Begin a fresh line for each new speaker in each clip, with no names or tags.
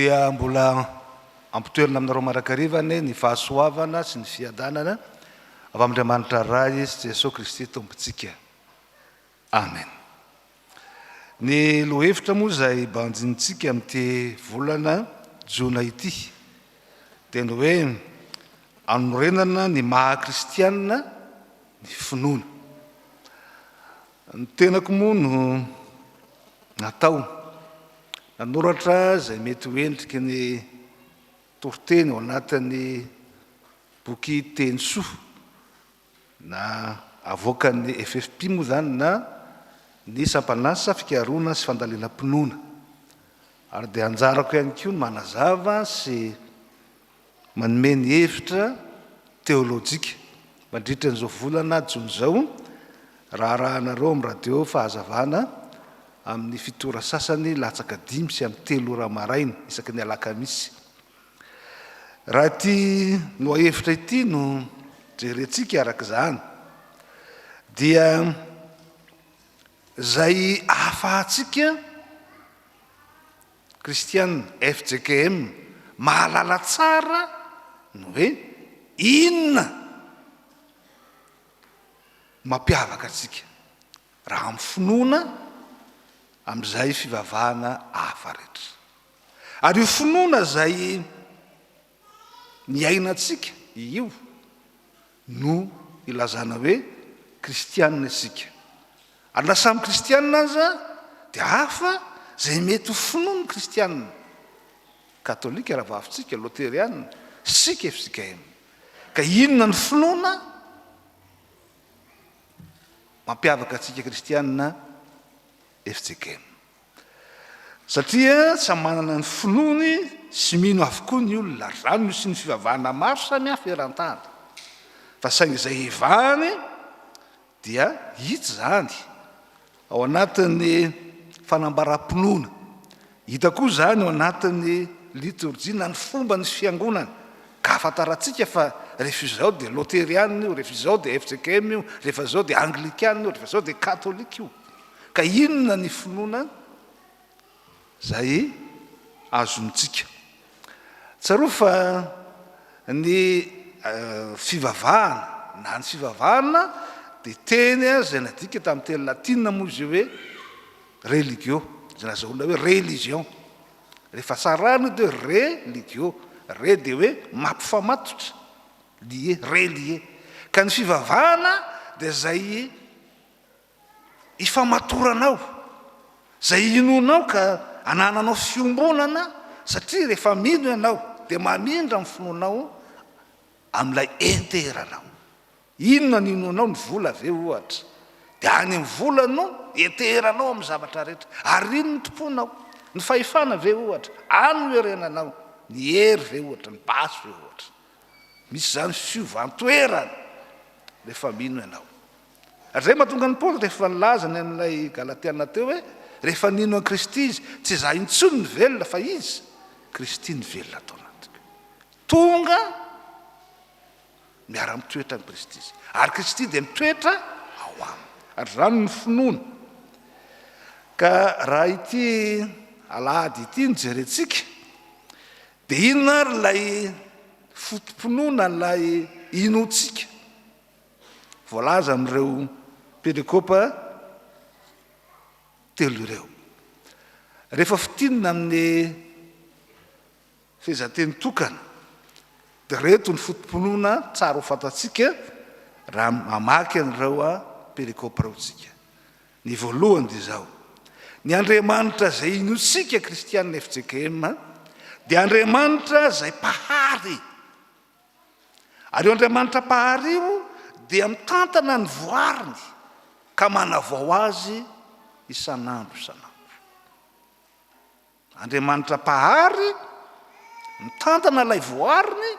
Dia mbola ampitoerina aminareo mandrakariva anie ny fahasoavana sy ny fiadanana avy amin'Andriamanitra Ray sy Jesoa Kristy Tompontsika. Amen. Ny lohahevitra moa izay banjinintsika amin'ity volana jona ity dia ny hoe anorenana ny maha kristianina ny finoana. Ny tenako moa no natao nanoratra izay mety ho endriky ny toriteny ao anatin'ny boky Teny Soa na avoakan'ny FFP moa izany na ny sampan'asa fikarohana sy fandalinam-pinoana. Ary dia anjarako ihany koa ny manazava sy manome ny hevitra teolojika mandritra an'izao volana jona izao raha arahanareo amin'ny radio Fahazavana amin'ny fito ora sasany latsaka dimy sy amin'ny telo ora maraina isaky ny alakamisy. Raha ity lohahevitra ity no jerentsika araka izany dia izay ahafahantsika kristiana fjkm mahalala tsara ny hoe inona mampiavaka antsika raha amin'ny finoana amin'izay fivavahana hafa rehetra. Ary io finoana izay niainantsika io no ilazana hoe kristianina isika. Ary na samy kristianina aza dia hafa izay mety ho finoan'ny kristianina, katolika rahavavintsika, loterianina, isika fjkm. Ka inona ny finoana mampiavaka antsika kristianina fjkm? Satria samy manana ny finoany sy mino avokoa ny olona, ary izany no isian'ny fivavahana maro samihafa eran-tany. Fa saingy izay hevahany dia hita izany ao anatin'ny fanambaram-pinoana. Hita koa izany ao anatin'ny litorjia na ny fomban'ny fiangonana. Ka ahafantarantsika fa rehefa izao dia loterianina io, rehefa izao dia fjkm io, rehefa izao dia anglikana io, rehefa izao dia katolika io. Ka inona ny finoana izay azontsika? Tsarovy fa ny fivavahana na ny fivavahana dia teny izay nadika tamin'ny teny latina moa izy io hoe religio, izay nazahoana hoe religion. Rehefa sarahina io dia hoe religio, re dia hoe mampifamatotra, lier, relier. Ka ny fivavahana dia izay ifamatoranao, izay inoanao ka anananao fiombonana satria rehefa mino ianao dia mamindra ny finoanao amin'ilay enteranao. Inona no inoanao? Ny vola ve ohatra? Dia any amin'ny vola no enteranao amin'ny zavatra rehetra. Ary iny no tomponao. Ny fahefana ve ohatra? Any no ierenanao. Ny hery ve ohatra? Ny basy ve ohatra? Misy izany fiovan-toerana rehefa mino ianao. Ary izay mahatonga an'i Paoly rehefa nilaza ny amin'ilay Galatiana teo hoe rehefa nino an'i Kristy izy, tsy izaho intsony no velona fa Izy, Kristy no velona ato anatiko. Tonga miara-mitoetra amin'i Kristy izy. Ary Kristy dia mitoetra ao aminy. Ary izany no finoana. Ka raha ity alahady ity no jerentsika, dia inona ary ilay foto-pinoana, ilay inoantsika? voalaza amin'ireo perikopa telo ireo. Rehefa fintinina amin'ny fehezanteny tokana, dia ireto ny foto-pinoana tsara ho fantatsika raha mamaky an'ireo perikopa ireo isika. Ny voalohany dia izao, ny Andriamanitra izay inoantsika kristiana fjkm dia Andriamanitra izay Mpahary. Ary io Andriamanitra Mpahary io dia mitantana ny voariny ka manavao azy isan'andro isan'andro. Andriamanitra Mpahary mitantana ilay voariny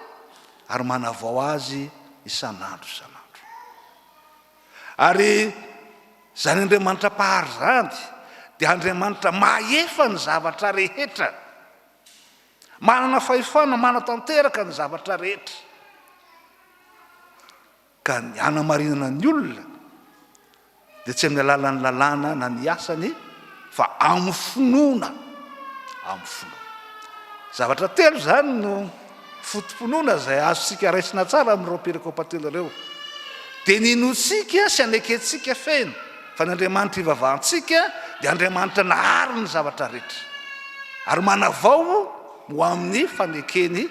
ary manavao azy isan'andro isan'andro. Ary izany Andriamanitra Mpahary izany dia Andriamanitra mahefa ny zavatra rehetra. Manana fahefana manatanteraka ny zavatra rehetra. Ka ny hanamarinana ny olona dia tsy amin'ny alalan'ny lalàna na ny asany fa amin'ny finoana, amin'ny finoana. Zavatra telo izany no foto-pinoana izay azontsika raisina tsara amin'ireo perikopa telo ireo. Dia ny inoantsika sy anekentsika feno fa ny Andriamanitra ivavahantsika dia Andriamanitra nahary ny zavatra rehetra ary manavao ho amin'ny fanekeny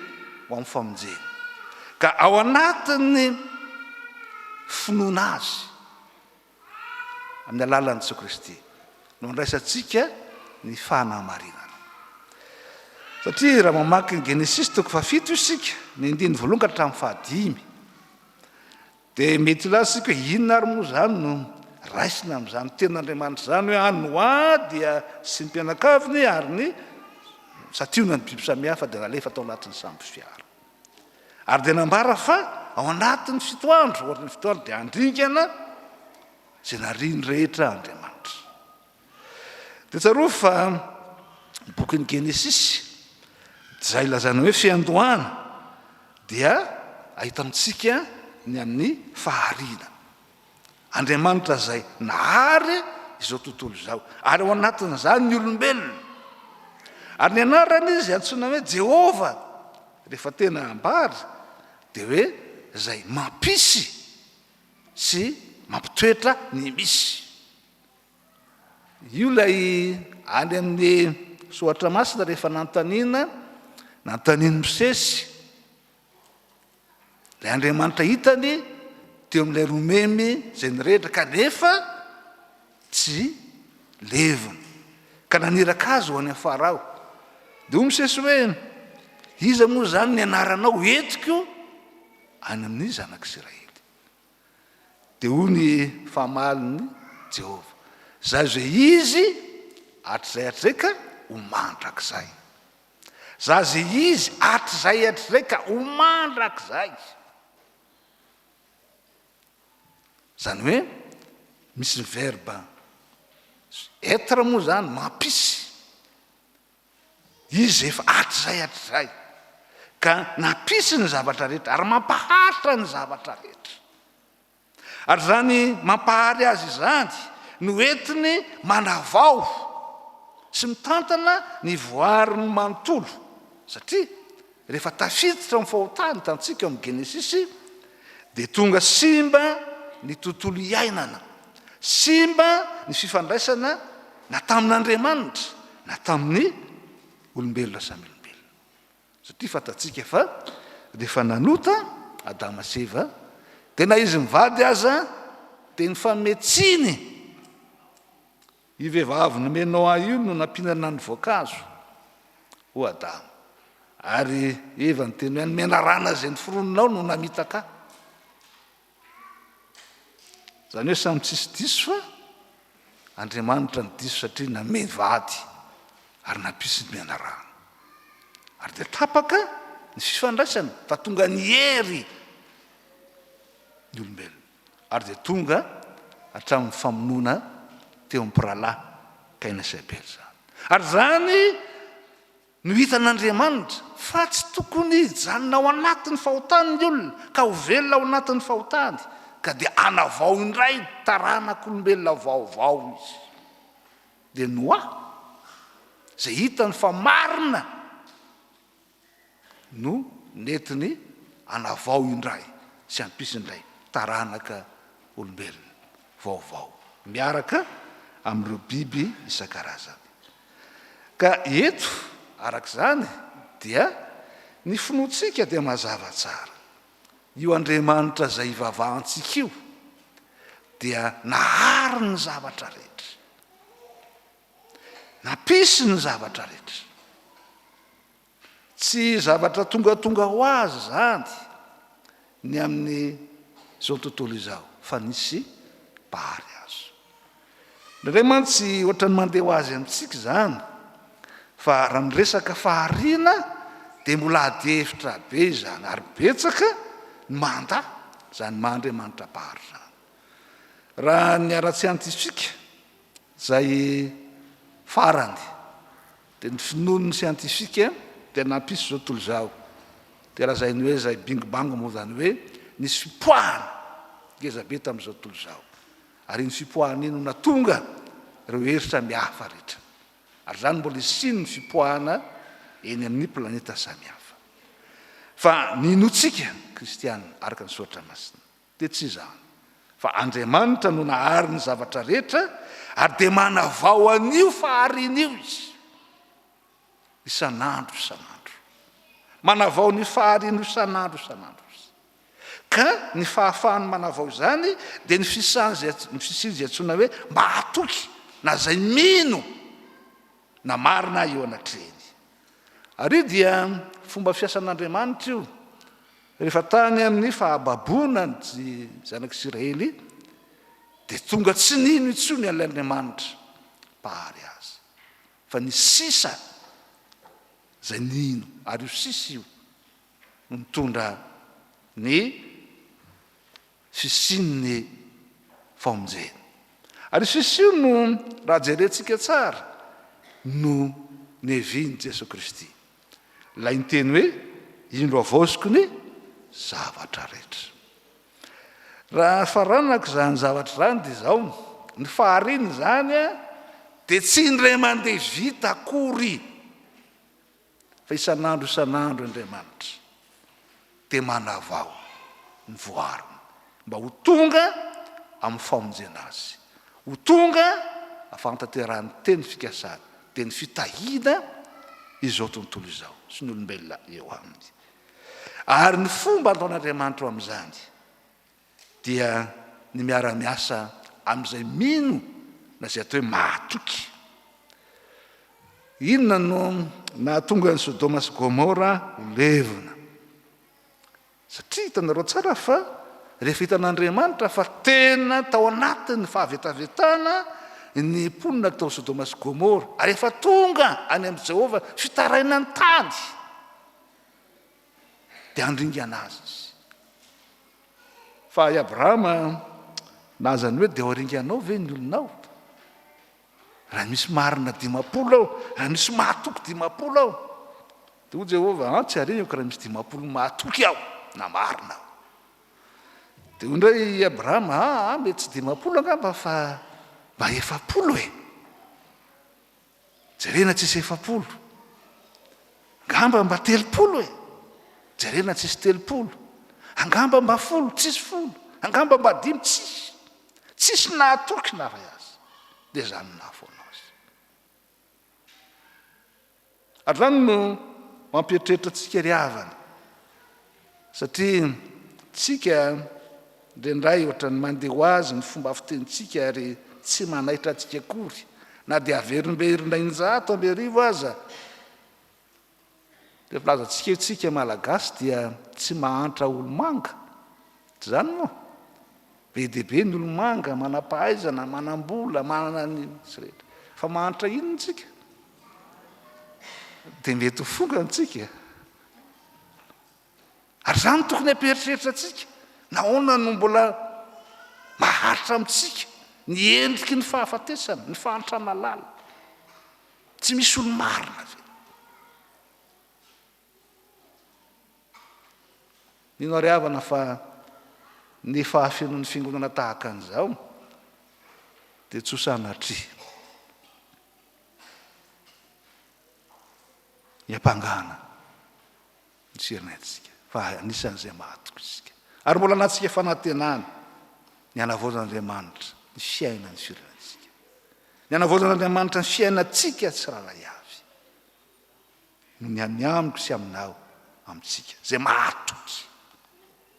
ho amin'ny famonjeny. Ka ao anatin'ny finoana Azy amin'ny alalan'i Jesoa Kristy no andraisantsika ny fanamarinana. Satria raha mamaky ny Genesisy toko fahafito isika, ny andininy voalohany ka hatramin'ny fahadimy, dia mety hilaza isika hoe inona ary moa izany no raisina amin'izany tenin'Andriamanitra izany hoe ah, Noa dia sy ny mpianakaviny ary ny santionan'ny biby samihafa dia nalefa tao anatin'ny sambo fiara. Ary dia nambara fa ao anatin'ny fito andro, ao anatin'ny fito andro dia handringana izay nariany rehetra Andriamanitra. Dia tsarovy fa ny bokin'ny Genesisy, izay ilazana hoe fiandohana, dia ahitantsika ny amin'ny fahariana. Andriamanitra izay nahary izao tontolo izao, ary ao anatin'izany ny olombelona. Ary ny anarany izy antsoina hoe Jehovah, rehefa tena ambara, dia hoe izay mampisy sy mampitoetra ny misy. Io ilay any amin'ny Soratra Masina rehefa nanontaniana, nanontanian'i Mosesy, ilay Andriamanitra hitany teo amin'ilay romemy izay nirehitra kanefa tsy levona, ka naniraka azy ho any amin'i Farao. Dia hoy Mosesy hoe, Iza moa izany ny anaranao entiko any amin'ny zanak'Isiraely? Dia hoy ny famalin'i Jehovah, Izaho izay Izy hatrizay hatrizay ka ho mandrakizay. Izaho izay Izy hatrizay hatrizay ka ho mandrakizay. Izany hoe misy ny verbe être moa izany mampisy. Izy efa hatrizay hatrizay ka nampisy ny zavatra rehetra ary mampaharitra ny zavatra rehetra. Ary izany mampahary azy izany no entiny manavao sy mitantana ny voariny manontolo, satria rehefa tafiditra amin'ny fahotana hitantsika ao amin'ny Genesisy dia tonga simba ny tontolo iainana, simba ny fifandraisana na tamin'Andriamanitra na tamin'ny olombelona samy olombelona. Satria fantatsika fa rehefa nanota Adama sy Eva dia na izy mivady aza dia nifanome tsiny. Io vehivavy nomenao ahy io no nampihinana ny voankazo, hoy Adama. Ary Eva niteny hoe, Ny menarana izay noforoninao no namitaka ahy. Izany hoe samy tsisy diso fa Andriamanitra no diso satria namely vady ary nampisy ny menarana. Ary dia tapaka ny fifandraisana fa tonga ny hery ny olombelona. Ary dia tonga hatramin'ny famonoana teo amin'ny mpirahalahy Kaina sy Abela izany. Ary izany no hitan'Andriamanitra fa tsy tokony hijanona ao anatin'ny fahotany ny olona ka ho velona ao anatin'ny fahotany, ka dia hanavao indray taranak'olombelona vaovao izy. Dia Noa, izay hitany fa marina no nentiny hanavao indray sy hampisy indray taranaka olombelona vaovao miaraka amin'ireo biby isan-karazany. Ka eto, araka izany, dia ny finoantsika dia mazava tsara. Io Andriamanitra izay ivavahantsika io dia nahary ny zavatra rehetra. Nampisy ny zavatra rehetra. Tsy zavatra tongatonga ho azy izany ny amin'izao tontolo izao fa nisy Mpahary azy. Indraindray mantsy ohatran'ny mandeha ho azy amintsika izany fa raha ny resaka fahariana dia mbola adihevitra be izany ary betsaka ny mandà izany maha Andriamanitra Mpahary izany. Raha ny ara-tsiantifika izay farany Dia ny finoan'ny siantifika dia nampisy izao tontolo izao. Dia lazainy hoe izay bing bang moa izany hoe nisy fipoahana ngeza be tamin'izao tontolo izao. Ary iny fipoahana iny no nahatonga ireo hery samihafa rehetra. Ary izany mbola hisian'ny fipoahana. eny amin'ny planeta samihafa. Fa ny inoantsika kristiana araka ny Soratra Masina dia tsy izany fa Andriamanitra no nahary ny zavatra rehetra ary dia manavao an'io fahariana io Izy isan'andro isan'andro. Manavao ny fahariana io isan'andro isan'andro Izy. Ka ny fahafahany manavao izany dia ny fisian'izay ny fisian'izay antsoina hoe mahatoky na izay mino na marina eo anatrehiny. Ary io dia fomba fiasan'Andriamanitra io. Rehefa tany amin'ny fahababoana ny zanak'Isiraely dia tonga tsy nino intsony an'ilay Andriamanitra Mpahary azy. Fa ny sisa izay nino, ary io sisa io no nitondra ny fisian'ny famonjena. Ary io sisa io no, raha jerentsika tsara, no nevin'i Jesoa Kristy. Ilay niteny hoe, Indro havaoziko ny zavatra rehetra. Raha faranako izany zavatra izany dia izao, ny fahariana izany dia tsy indray mandeha vita akory. Fa isan'andro isan'andro Andriamanitra dia manavao ny voariny mba ho tonga amin'ny famonjena azy, ho tonga afahantanterahany teny fikasana, dia ny fitahiana izao tontolo izao sy ny olombelona eo aminy. Ary ny fomba ataon'Andriamanitra ho amin'izany dia ny miara-miasa amin'izay mino na izay atao hoe mahatoky. Inona no nahatonga an'i Sodoma sy Gomora ho levona? Satria hitanareo tsara fa rehefa hitan'Andriamanitra fa tena tao anatin'ny fahavetavetana ny mponina tao Sodoma sy Gomora, ary efa tonga any amin'i Jehovah fitarainan'ny tany, dia handringana azy izy. Fa i Abrahama nazany hoe, dia ho aringanao ve ny olonao? Raha misy marina 50 ao, raha misy mahatoky 50 ao. Dia hoy Jehovah, an, tsy haringako raha misy 50 mahatoky aho, na marina aho. Dia hoy indray i Abrahama, aa, mety tsy 50 angamba fa mba 40 e. Jerena tsisy 40. Angamba mba 30 e. Jerena tsisy 30. Angamba mba 10, tsisy 10. Angamba mba dimy, tsisy. Tsisy nahatoky na iray aza. Dia izany no nahafoana azy. Ary izany no mampieritreritra antsika ry havana. Satria tsika indraindray ohatran'ny mandeha ho azy ny fomba fitenintsika ary tsy manaitra antsika akory na dia averimberina injato amby arivo aza. Rehefa filazantsika hoe tsika Malagasy dia tsy mahantra olo-manga. Tsy izany moa? Be dia be ny olo-manga, manam-pahaizana, manam-bola, manana ny sy rehetra. Fa mahantra inona tsika? Dia mety ho fongana tsika. Ary izany no tokony hampieritreritra antsika. Nahoana no mbola maharitra amintsika ny endriky ny fahafatesana, ny fahantrana lalina? Tsy misy olo-marina ve? Mino ary havana fa ny fahafenoan'ny fiangonana tahaka an'izao dia tsy ho sanatria hiampangana ny firenentsika fa anisan'izay mahatoky isika ary mbola anantsika fanantenana ny hanavaozan'Andriamanitra ny fiainan'ny firenentsika, ny hanavaozan'Andriamanitra ny fiainantsika tsirairay avy no ny any amiko sy aminao amintsika izay mahatoky.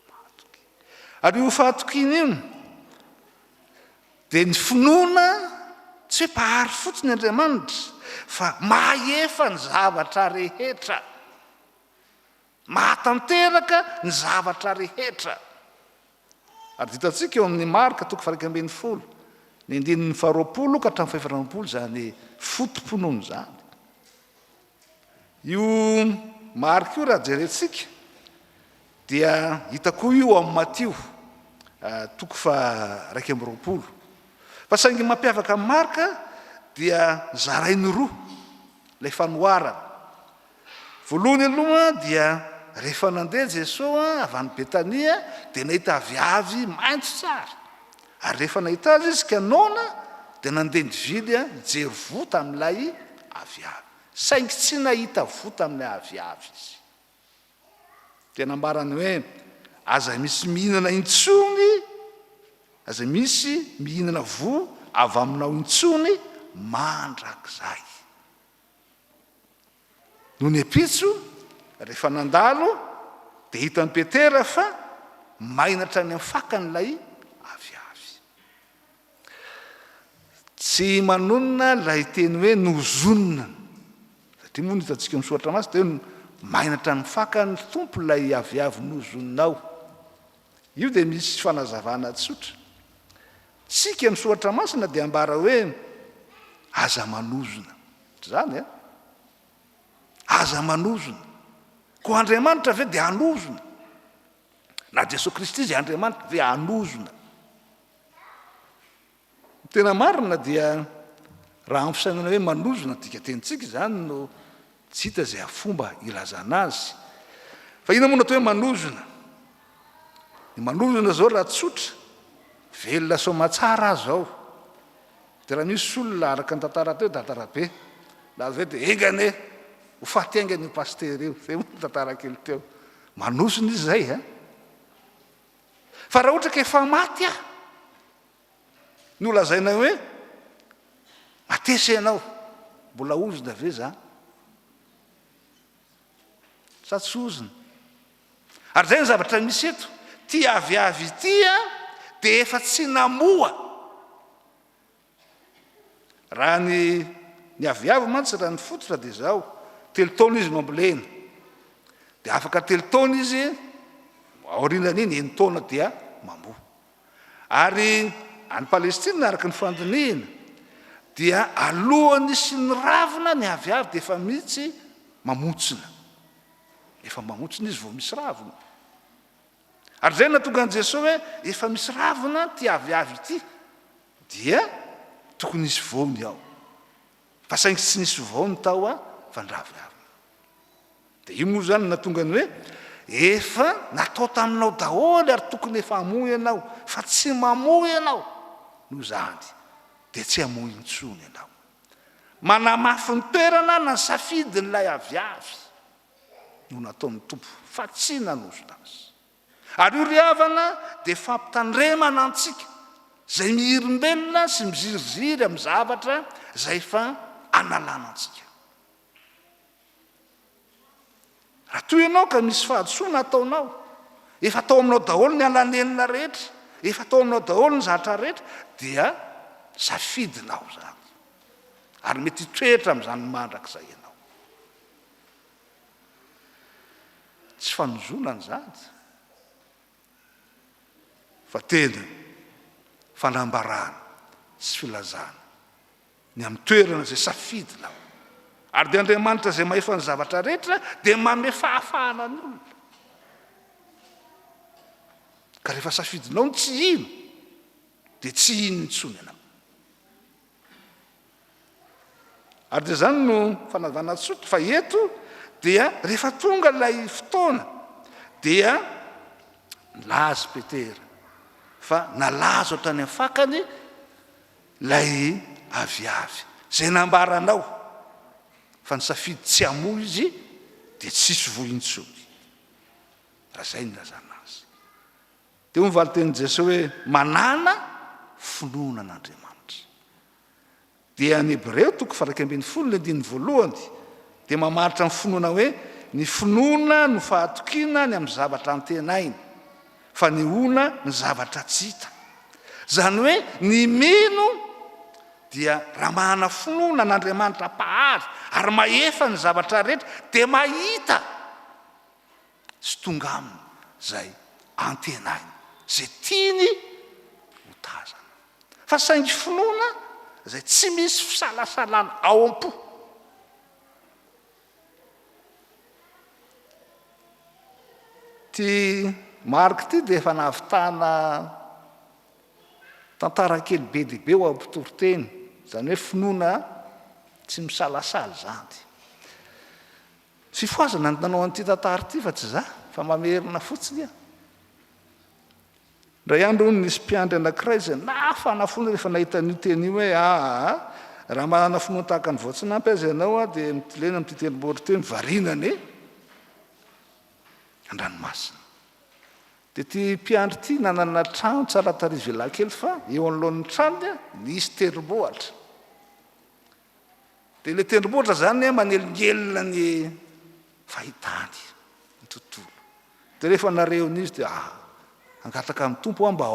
Mahatoky. Ary io fahatokiana io dia ny finoana tsy hoe mpahary fotsiny Andriamanitra fa mahefa ny zavatra rehetra. Mahatanteraka ny zavatra rehetra. Ary hitantsika eo amin'ny Marka toko faha-11, ny andininy faha-20 ka hatramin'ny faha-24 izany foto-pinoana izany. Io marika io raha jerentsika dia hita koa io amin'ny Matio toko faha-21. Fa saingy mampiavaka an'i Marka dia zarainy roa ilay fanoharana. Voalohany aloha dia rehefa nandeha Jesoa avy any Betania dia nahita aviavy maitso tsara. Ary rehefa nahita azy izy ka noana dia nandeha nivily hijery voa tamin'ilay aviavy. Saingy tsy nahita voa tamin'ny aviavy izy. Dia nambarany hoe, Aza misy mihinana intsony, aza misy mihinana voa avy aminao intsony mandrakizay. Nony ampitso, rehefa nandalo, dia hitan'i Petera fa maina hatrany amin'ny fakany ilay aviavy. Tsy manonona ilay teny hoe nozonina, satria moa ny hitantsika amin'ny soratra masina dia hoe maina hatrany fakany ny Tompo ilay aviavy nozoninao. Io dia misy fanazavana tsotra. Tsika amin'ny soratra masina dia ambara hoe aza manozona. Izany e? Aza manozona. Koa Andriamanitra ve dia hanozona? Na Jesoa Kristy izay Andriamanitra ve hanozona? Ny tena marina dia raha amin'ny fisainana hoe manozona dikatenintsika izany no tsy hita izay fomba ilazana azy. Fa inona moa no atao hoe manozona? Ny manozona izao raha tsotra, velona soamatsara aho izao. Dia raha misy olona araka ny tantara teo, Dada Rabe, laza hoe dia enga anie ho faty haingana io pasitera io. Izay moa ny tantara kely teo. Manozona izy izay a! Fa raha ohatra ka efa maty aho, no lazaina hoe matesa ianao, mbola ozona ve za? Sa tsy ozona? Ary izay ny zavatra misy eto, ity aviavy ity dia efa tsy namoa. Raha ny ny aviavy mantsy raha ny fototra dia izao, telo taona izy no ambolena. Dia afaka telo taona izy, aorianan'iny enin-taona dia mamoa. Ary any Palestina araka ny fandinihina dia alohan'ny hisian'ny ravina ny aviavy dia efa mihitsy mamontsina. Efa mamontsina izy vao misy ravina. Ary izay no nahatonga an'i Jesoa hoe efa misy ravina ity aviavy ity dia tokony hisy voany ao. Fa saingy tsy nisy voany tao fa ny raviravina. Dia io moa izany no nahatonga ny hoe efa natao taminao daholo ary tokony efa hamoa ianao fa tsy mamoa ianao. Noho izany dia tsy hamoa intsony ianao. Manamafy ny toerana na ny safidin'ilay aviavy. no nataon'ny Tompo fa tsy nanozona azy. Ary io ry havana dia fampitandremana antsika izay mihirimbelona sy miziriziry amin'ny zavatra izay efa analana antsika. Raha toa ianao ka misy fahadisoana ataonao, efa atao aminao daholo ny alanelina rehetra, efa atao aminao daholo ny zatra rehetra, dia safidinao izany. Ary mety hitoetra amin'izany mandrakizay ianao. Tsy fanozonana izany fa tena fanambarana sy filazana ny amin'ny toerana izay safidinao. Ary dia Andriamanitra izay mahefa ny zavatra rehetra dia manome fahafahana ny olona. Ka rehefa safidinao ny tsy hino dia tsy hino intsony ianao. Ary dia izany no fanazavana tsotra fa eto dia rehefa tonga ilay fotoana dia nilaza Petera fa nalazo hatrany amin'ny fakany ilay aviavy izay nambaranao fa nisafidy tsy hamoa izy dia tsisy voa intsony. Raha izay no nilazana azy. Dia hoy ny valin-tenin'i Jesoa hoe, Manàna finoana an'Andriamanitra. Dia ny Hebreo toko faha 11 ny andininy voalohany dia mamaritra ny finoana hoe, Ny finoana no fahatokiana ny amin'ny zavatra antenaina, fanehoana ny zavatra tsy hita. Izany hoe ny mino dia raha manana finoana an'Andriamanitra Mpahary ary mahefa ny zavatra rehetra dia mahita sy tonga aminy izay antenainy, izay tiany ho tazana. Fa saingy finoana izay tsy misy fisalasalana ao am-po. Ity marika ity dia efa nahavitana tantara kely be dia be ho an'ny mpitoriteny, izany hoe finoana tsy misalasala izany. Fifohazana no nanao an'ity tantara ity fa tsy za fa mamerina fotsiny aho. Indray andro hono nisy mpiandry anankiray izay nafana fo rehefa nahita an'io teny io hoe aa Raha manana finoana tahaka ny voatsinampy aza ianao dia mitilena amin'ity tendrombohitra ity hoe mivarina anie an-dranomasina. Dia ity mpiandry ity nanana trano tsara tarehy villa kely fa eo anoloan'ny tranony nisy tendrombohitra. Dia ilay tendrombohitra izany manelingelina ny fahitany ny tontolo. Dia rehefa narehony izy dia ah, hangataka amin'ny Tompo aho mba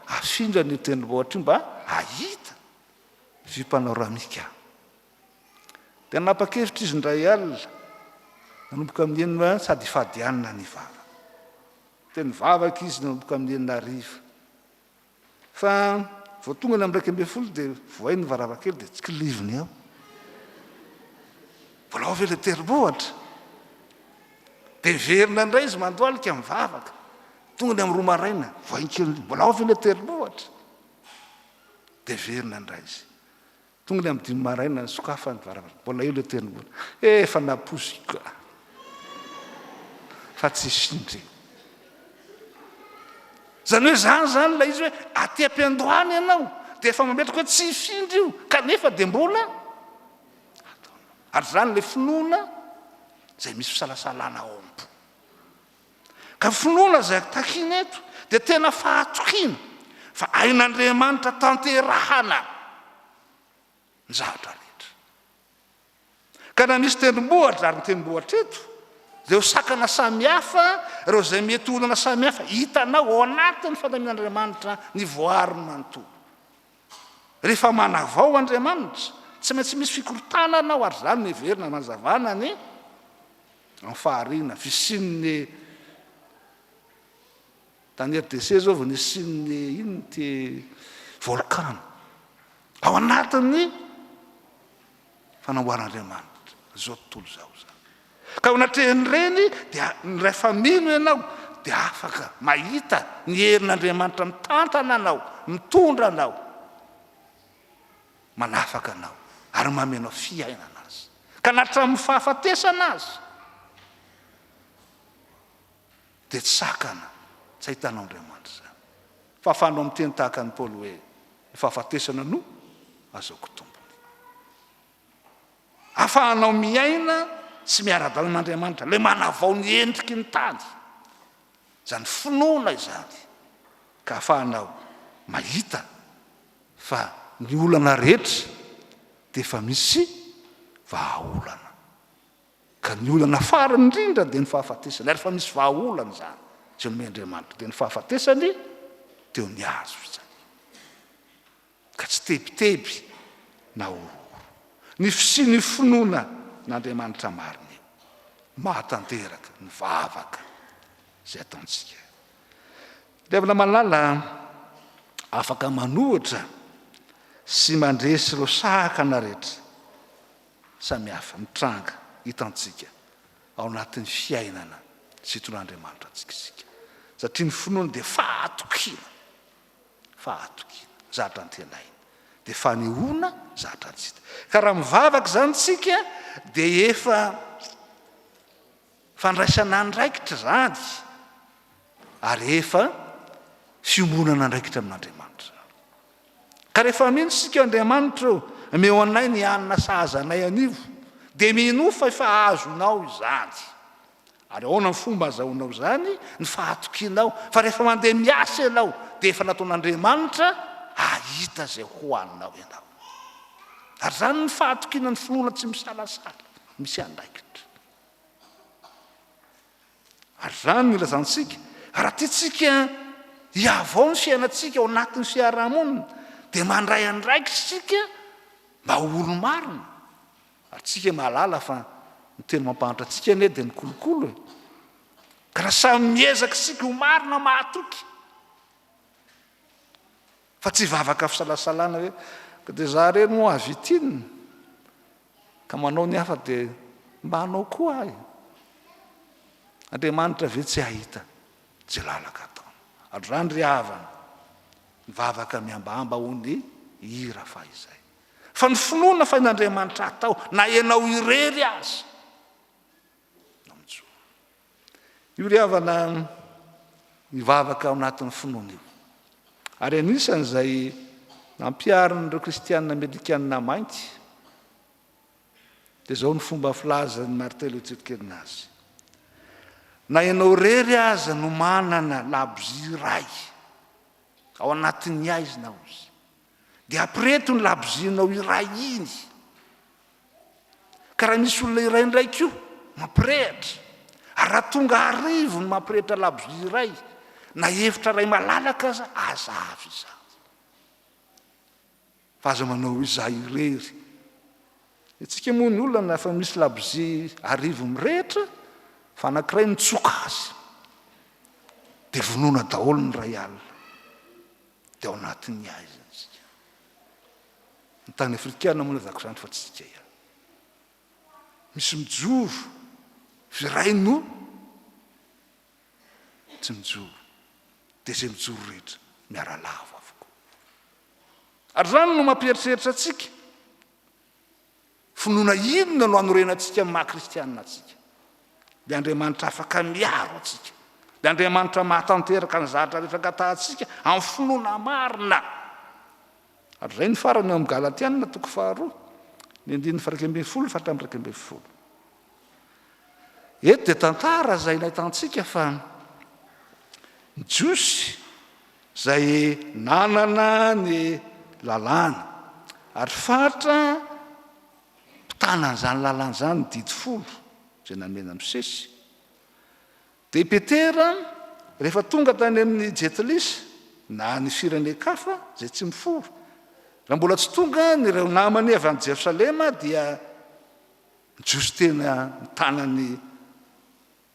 hafindra an'io tendrombohitra io mba hahita vue panoramique. Dia nanapa-kevitra izy indray alina, nanomboka amin'ny enina sady hifady hanina ny vavaka. Dia nivavaka izy nanomboka amin'ny enina hariva. Fa vao tonga ny amin'ny 11 dia vohay ny varavarankely dia tsikiliviny ao. Mbola ao ve ilay tendrombohitra? Dia miverina indray izy mandohalika mivavaka. Tonga ny amin'ny roa maraina, vohay kely, mbola ao ve ilay tendrombohitra? Dia miverina indray izy. Tonga ny amin'ny dimy maraina, nisokafa ny varavarana. Mbola eo ilay tendrombohitra. Efa nampoiziko aho fa tsy hisy indray. Izany hoe izany izany ilay izy hoe aty am-piandohana ianao dia efa mametraka hoe tsy hifindra io kanefa dia mbola ataonao. Ary izany ilay finoana izay misy fisalasalana ao am-po. Ka finoana izay takiana eto dia tena fahatokiana fa hain'Andriamanitra tanterahana ny zavatra rehetra. Ka na misy tendrombohitra ary ny tendrombohitra eto, ireo sakana samihafa, ireo izay mety olana samihafa hitanao ao anatin'ny fandaminan'Andriamanitra ny voariny manontolo. Rehefa manavao Andriamanitra, tsy maintsy misy fikorontanana ao ary izany no heverina hanazavana ny Amin'ny fahariana, fisian'ny tany RDC zao vao nisian'ny inona ity volcano. Ao anatin'ny fanamboaran'Andriamanitra izao tontolo izao izany. Ka ao anatrehan'ireny dia rehefa mino ianao dia afaka mahita ny herin'Andriamanitra mitantana anao, mitondra anao. Manafaka anao ary manome anao fiainana aza. Ka na hatramin'ny fahafatesana aza dia tsy sakana, tsy ahitanao Andriamanitra izany. Fa ahafahanao miteny tahaka an'i Paoly hoe, ny fahafatesana no azahoako tombony. Ahafahanao miaina sy miara-dalana amin'Andriamanitra, ilay manavao ny endriky ny tany. Izany finoana izany ka ahafahanao mahita Fa ny olana rehetra dia efa misy vahaolana. Ka ny olana farany indrindra dia ny fahafatesana. Ary efa misy vahaolana izany izay nomen'Andriamanitra, dia ny fahafatesany teo ny hazo fijaliana. Ka tsy tebiteby na horohoro. Ny fisian'io finoana an'Andriamanitra marina io, mahatanteraka ny vavaka izay ataontsika. Ry havana malala, afaka manohitra sy mandresy ireo sakana rehetra samihafa mitranga hitantsika ao anatin'ny fiainana sy itondran'Andriamanitra antsika isika. Satria ny finoana dia fahatokiana, fahatokiana, zatra antenaina, dia fanehoana zatra tsy hita. Ka raha mivavaka izany isika dia efa Fandraisana andraikitra izany ary efa fiombonana andraikitra amin'Andriamanitra izany. Ka rehefa mino isika Andriamanitra ô, omeo anay ny hanina sahaza anay anivo, dia minoa fa efa azonao izany. Ary ahoana ny fomba azahoanao izany? Ny fahatokianao fa rehefa mandeha miasa ianao dia efa nataon'Andriamanitra hahita izay hohaninao ianao. Ary izany ny fahatokiana ny finoana tsy misalasala, misy andraikitra. Ary izany no ilazantsika, raha tiantsika hihavao ny fiainantsika ao anatin'ny fiarahamonina, dia mandray andraikitra isika mba ho olo-marina. Ary tsika mahalala fa ny tena mampahantra antsika anie dia ny kolokolo e. Ka raha samy miezaka isika ho marina mahatoky, fa tsy hivavaka fisalasalana hoe ka dia za ireny moa avitinina, Ka manao ny hafa dia mba hanao koa aho e! Andriamanitra ve tsy hahita izay lalaka ataony? Androany ry havana, mivavaka mihambahamba hoy ny hira fahizay. Fa ny finoana fa in'Andriamanitra atao na ianao irery aza no mijoro. Io ry havana mivavaka ao anatin'ny finoana io. Ary anisan'izay nampiharin'ireo kristianina amerikanina mainty. Dia izao no fomba filazan'i Martin Luther King azy, Na ianao irery aza no manana labozia iray ao anatin'ny haizina, hoy izy, dia ampireto ny labozianao iray iny. Ka raha misy olona iray indray koa mampirehitra, ary raha tonga arivo ny mampirehitra labozia iray, na efitra iray malalaka aza, aza avy izany. Fa aza manao hoe izaho irery. Ny antsika moa ny olana efa misy labozia arivo mirehitra fa anankiray nitsoka azy. Dia vonoina daholo ny iray alina. Dia ao anatin'ny haizina isika. Ny tany afrikana moa no izany fa tsy isika ihany. Misy mijoro, iray no tsy mijoro. Dia izay mijoro rehetra miara-lavo avokoa. Ary izany no mampieritreritra antsika. Finoana inona no anorenantsika amin'ny maha kristianina antsika? Ilay Andriamanitra afaka miaro antsika. Ilay Andriamanitra mahatanteraka ny zavatra rehetra angatahantsika amin'ny finoana marina. Ary izay ny farany ao amin'ny Galatiana toko faharoa, ny andininy faha 11 fa hatramin'ny 11. Eto dia tantara izay nahitantsika fa ny Jiosy izay nanana ny lalàna, ary faritra mpitana an'izany lalàna izany ny didy folo izay namena Mosesy. Dia i Petera, rehefa tonga tany amin'ny Jentilisa, na ny firenen-kafa izay tsy miforo, raha mbola tsy tonga ny ireo namany avy any Jerosalema, dia ny Jiosy tena nitana ny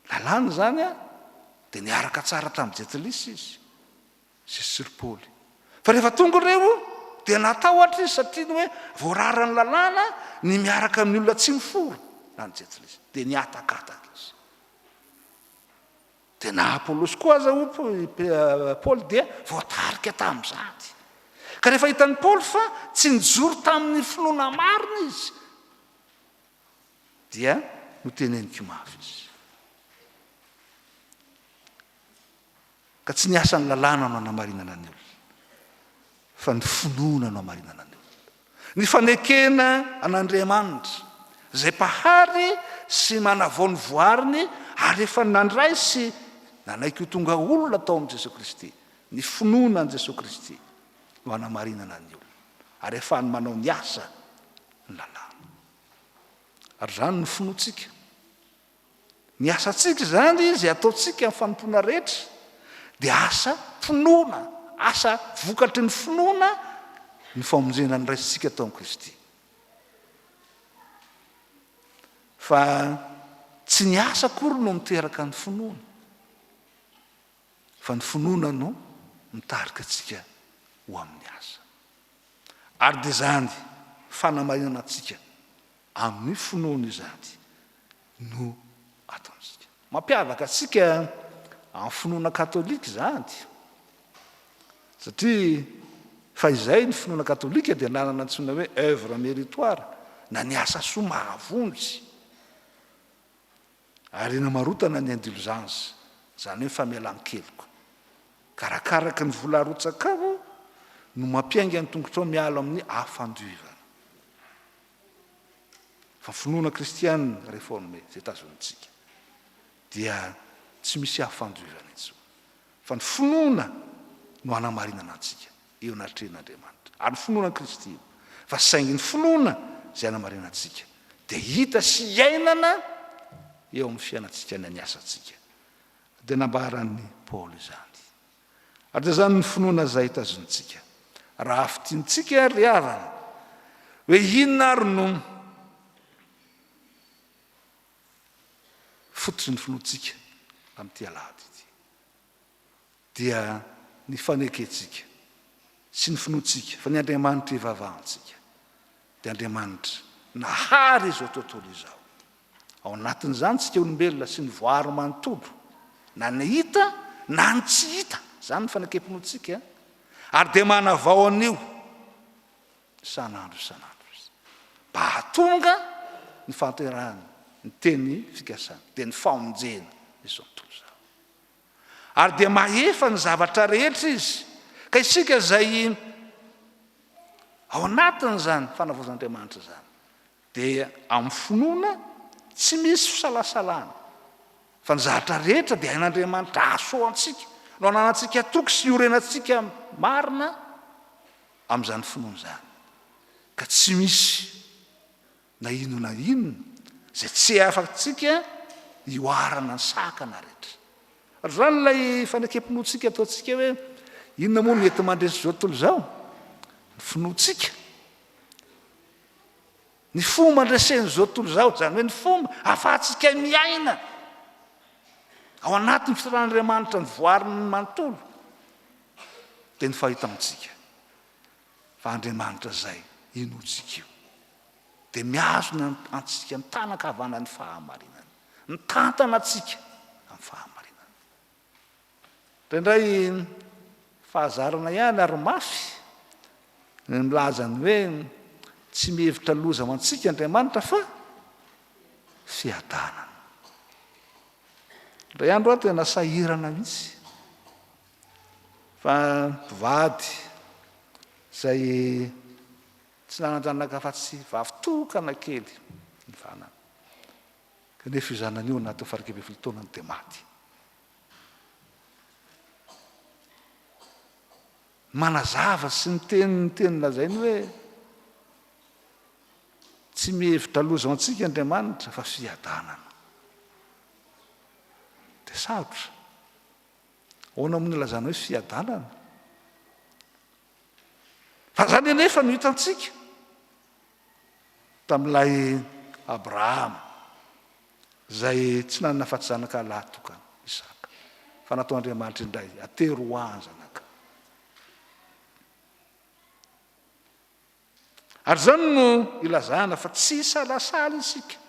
Lalàna izany dia niaraka tsara tamin'ny Jentilisa izy sy sy ry Paoly. Fa rehefa tonga ireo dia natahotra izy satria ny hoe voararan'ny lalàna ny miaraka amin'ny olona tsy miforo na ny Jentilisa. Dia nihatakataka izy. Dia na Apolosy koa aza hoy Paoly dia voatarika tamin'izany. Ka rehefa hitan'i Paoly fa tsy nijoro tamin'ny finoana marina izy Dia noteneniko mafy izy. Ka tsy ny asan'ny lalàna no anamarinana ny olona, fa ny finoana no amarinana ny olona. Ny fanekena an'Andriamanitra, izay Mpahary sy manavao ny voariny ary efa nandray sy nanaiky ho tonga olona tao amin'i Jesoa Kristy. Ny finoana an'i Jesoa Kristy no anamarinana ny olona, ary ahafahany manao ny asa ny lalàna. Ary izany no finoantsika. Ny asantsika izany, izay ataontsika amin'ny fanompoana rehetra, dia asa finoana, asa vokatry ny finoana ny famonjena noraisintsika tao amin'i Kristy. Fa tsy ny asa akory no miteraka ny finoana, fa ny finoana no mitarika antsika ho amin'ny asa. Ary dia izany fanamarinana antsika amin'ny finoana izany no ataontsika. Mampiavaka antsika amin'ny finoana katolika izany, satria fahizay ny finoana katolika dia nanana antsoina hoe œuvre méritoire na ny asa soa mahavonjy. Ary namarotana ny indulgence, izany hoe famelan-keloka. Ka arakaraky ny vola arotsakao no mampiainga ny tongotrao miala amin'ny afandoivana. Fa finoana kristiana reforme izay tazonintsika dia tsy misy afandoivana intsony. Fa ny finoana no anamarinana antsika eo anatrehan'Andriamanitra. Ary ny finoana an'i Kristy io. Fa saingy ny finoana izay anamarinana antsika dia hita sy iainana eo amin'ny fiainantsika na ny asantsika. Dia nambaran'i Paoly izany. Ary dia izany ny finoana izay tazonintsika. Raha fintintsika ry havana, hoe inona ary no fototry ny finoantsika amin'ity alahady ity, dia ny fanekentsika sy ny finoantsika fa ny Andriamanitra ivavahantsika dia Andriamanitra nahary izao tontolo izao. Ao anatin'izany isika olombelona sy ny voary manontolo, na ny hita na ny tsy hita. Izany ny fanekem-pinoantsika ary dia manavao an'io isan'andro isan'andro izy mba hahatonga ny fahanterahany ny teny fikasana, dia ny famonjena izao tontolo izao. Ary dia mahefa ny zavatra rehetra Izy. Ka isika izay ao anatin'izany fanavaozan'Andriamanitra izany. Dia amin'ny finoana tsy misy fisalasalana fa ny zavatra rehetra dia hain'Andriamanitra hahasoa antsika, no ananantsika toky sy iorenantsika marina amin'izany finoana izany, ka tsy misy na inona na inona izay tsy afatsika ihoarana ny sakana rehetra. Ary izany ilay fanekem-pinoantsika ataontsika hoe inona moa no enti-mandresy izao tontolo izao? Ny finoantsika. Ny fomba andresen'izao tontolo izao, izany hoe ny fomba ahafahantsika miaina ao anatin'ny fitsaran'Andriamanitra ny voariny manontolo, dia ny fahitantsika fa Andriamanitra izay inoantsika io dia mihazona antsika mitanankavanan'ny fahamarinana, mitantana antsika amin'ny fahamarinana. Indraindray fahazarana ihany ary mafy ny milaza ny hoe tsy mihevitra loza ho antsika Andriamanitra fa fiadanana. Indray andro aho tena sahirana mihitsy fa mpivady izay tsy nanan-janaka afa-tsy vavy tokana kely ny zanany. Kanefa io zanany io anatin'ny faha 11 taonany dia maty. Manazava sy miteny ny teny lazainy hoe tsy mihevitra loza ho antsika Andriamanitra fa fiadanana. Dia sarotra. Ahoana moa no ilazana hoe fiadanana? Fa izany anefa no hitantsika tamin'ilay Abrahama izay tsy nanana afa-tsy zanaka lahy tokana, Isaka, fa nataon'Andriamanitra indray, Atero ho ahy ny zanakao. Ary izany no ilazana fa tsy hisalasala isika,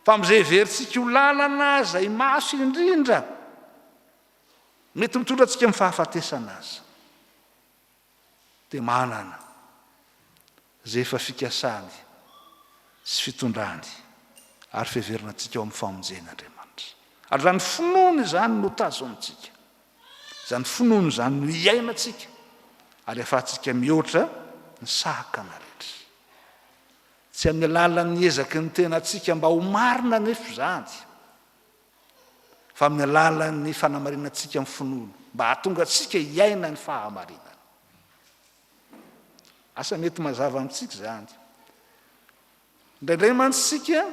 fa amin'izay heverintsika ho lalana izay mafy indrindra, mety mitondra antsika amin'ny fahafatesana aza, dia manana izay efa fikasany sy fitondrany ary fiheverana antsika ao amin'ny famonjeny Andriamanitra. Ary izany finoana izany no tazomintsika. Izany finoana izany no iainantsika ary ahafahantsika mihoatra ny sakana rehetra. Tsy amin'ny alalan'ny ezaky ny tenantsika mba ho marina anefa izany, fa amin'ny alalan'ny fanamarinantsika ny finoana, mba hahatonga antsika hiaina ny fahamarinana. Asa mety mazava amintsika izany. Indraindray mantsy isika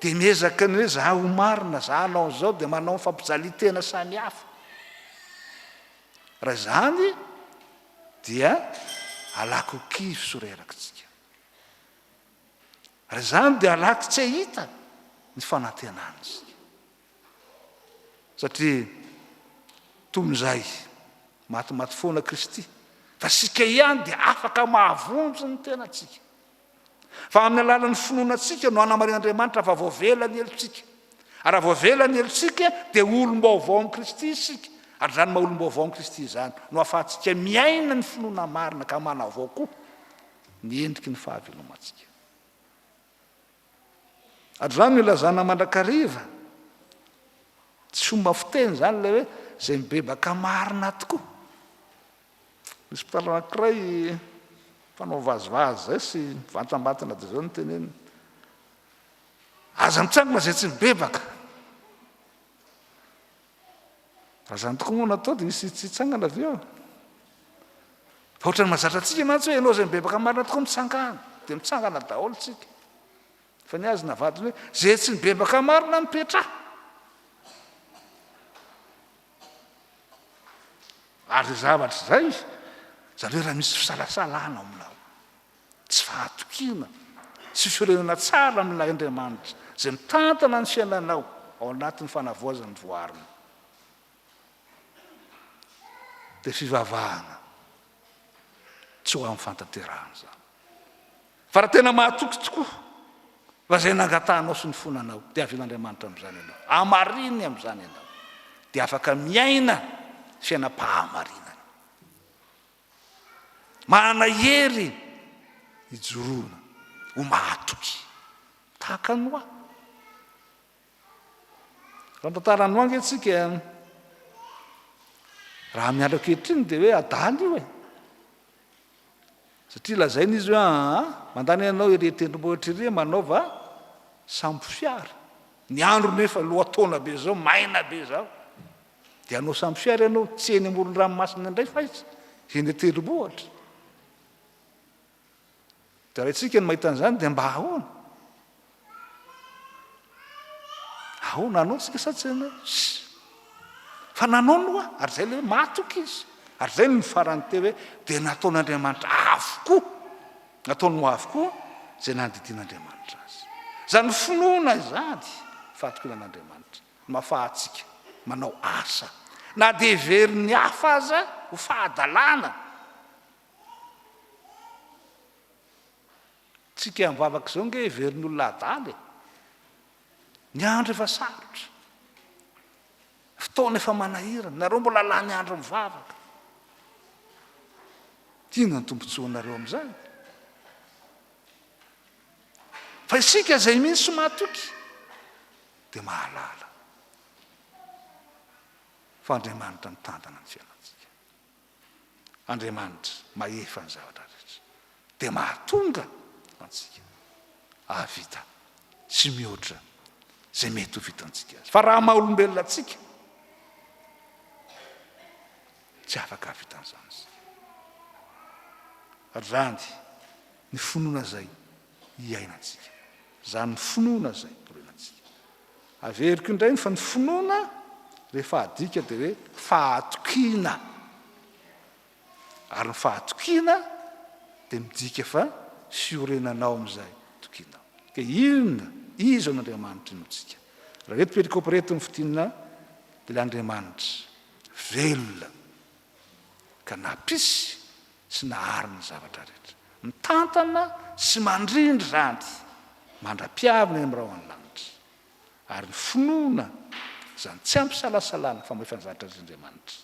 dia miezaka ny hoe za ho marina, za hanao an'izao, dia manao ny fampijalian-tena samihafa. Raha izany dia alako kivy soreraka isika. Raha izany dia alako tsy hahita ny fanantenana isika. Satria toy izay matimaty foana Kristy, fa isika ihany dia afaka mahavonjy ny tenantsika. Fa amin'ny alalan'ny finoana antsika no hanamarin'Andriamanitra fa voavela ny helotsika. Ary raha voavela ny helotsika dia olom-baovao amin'i Kristy isika. Ary izany maha olom-baovao amin'i Kristy izany no ahafahantsika miaina ny finoana marina ka manavao koa ny endriky ny fahavelomantsika. Ary izany no ilazana mandrakariva, tsy fomba fiteny izany ilay hoe izay mibebaka marina tokoa. Misy mpitandro anankiray mpanao vazivazy izay sy mivantambantana dia izao no teneniny, aza mitsangana izay tsy mibebaka. Raha izany tokoa moa no atao dia hisy tsy hitsangana avy eo. Fa ohatran'ny mahazatra antsika mantsy hoe ianao izay mibebaka marina tokoa mitsangana, dia mitsangana daholo tsika. Fa ny azy navadiny hoe izay tsy mibebaka marina mipetraha. Ary izay zavatra izay, izany hoe raha misy fisalasalana ao aminao, tsy fahatokiana sy fiorenana tsara amin'ilay Andriamanitra izay mitantana ny fiainanao ao anatin'ny fanavaozana ny voariny, dia fivavahana tsy ho amin'ny fantanterahana izany. Fa raha tena mahatoky tokoa fa izay nangatahanao sy nifonanao, dia avian'Andriamanitra amin'izany ianao, hamariny amin'izany ianao, dia afaka miaina fiainam-pahamarinana. Manana hery hijoroana ho mahatoky tahaka an'i Noa. Raha ny tantaran'i Noa ange tsika, raha amin'ny andro ankehitriny dia hoe adala io e. Satria lazaina izy hoe aa, mandany ianao ery an-tendrombohitra ery manaova sambo fiara. Ny andro nefa lohataona be izao, maina be izao. Dia hanao sambo fiara ianao, tsy eny amoron-dranomasina indray fa aiza? Eny an-tendrombohitra. Dia raha isika no mahita an'izany dia mba ahoana? Ahoana hanao tsika sa tsy hanao? Fa nanao no aho, ary izay ilay hoe mahatoky izy. Ary izay no farany teo hoe dia nataon'Andriamanitra avokoa. Nataony ho avokoa izay nandidian'Andriamanitra azy. Izany finoana izany, fahatokiana an'Andriamanitra, no ahafahantsika manao asa. Na dia heverin'ny hafa aza ho fahadalana. Tsika mivavaka izao nge heverin'ny olona adala e! Ny andro efa sarotra, fotoana efa manahirana, nareo mbola lany andro mivavaka. Inona ny tombontsoanareo amin'izany? Fa isika izay mino sy mahatoky dia mahalala fa Andriamanitra mitantana ny fiainantsika. Andriamanitra mahefa ny zavatra rehetra dia mahatonga antsika hahavita sy mihoatra izay mety ho vitantsika azy. Fa raha maha olombelona antsika, tsy afaka hahavita an'izany isika. Ary izany ny finoana izay iainantsika, izany finoana izay iorenantsika. Averiko indray fa ny finoana rehefa adika dia hoe fahatokiana. Ary ny fahatokiana dia midika fa fiorenanao amin'izay tokianao. Ka inona, iza no Andriamanitra inoantsika? Raha ireto perikopa ireto no fintinina dia ilay Andriamanitra velona ka nampisy sy nahary ny zavatra rehetra. Mitantana sy mandrindra izany mandra-piaviny any amin'ny rahon'ny lanitra. Ary ny finoana izany tsy ampisalasalana fa mahefa ny zavatra rehetra Andriamanitra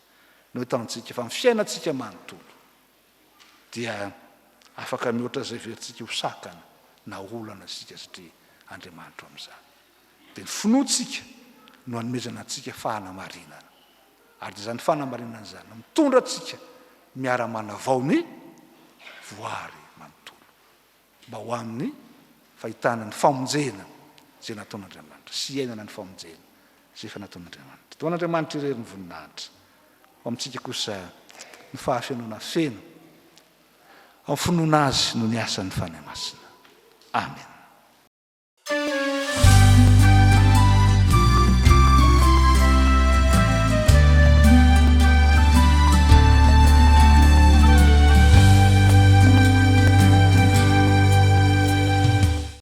no hitantsika fa ny fiainantsika manontolo dia afaka mihoatra izay heverintsika ho sakana na olana isika satria Andriamanitra ao amin'izany. Dia ny finoantsika no anomezana antsika fahanamarinana. Ary dia izany fanamarinana izany no mitondra antsika miara-manavao ny voary manontolo mba ho amin'ny fahitana ny famonjena izay nataon'Andriamanitra sy hiainana ny famonjena izay efa nataon'Andriamanitra. Dia ho an'Andriamanitra irery ny voninahitra, ho amintsika kosa ny fahafenoana feno amin'ny finoana Azy no niasan'ny Fanahy Masina. Amena.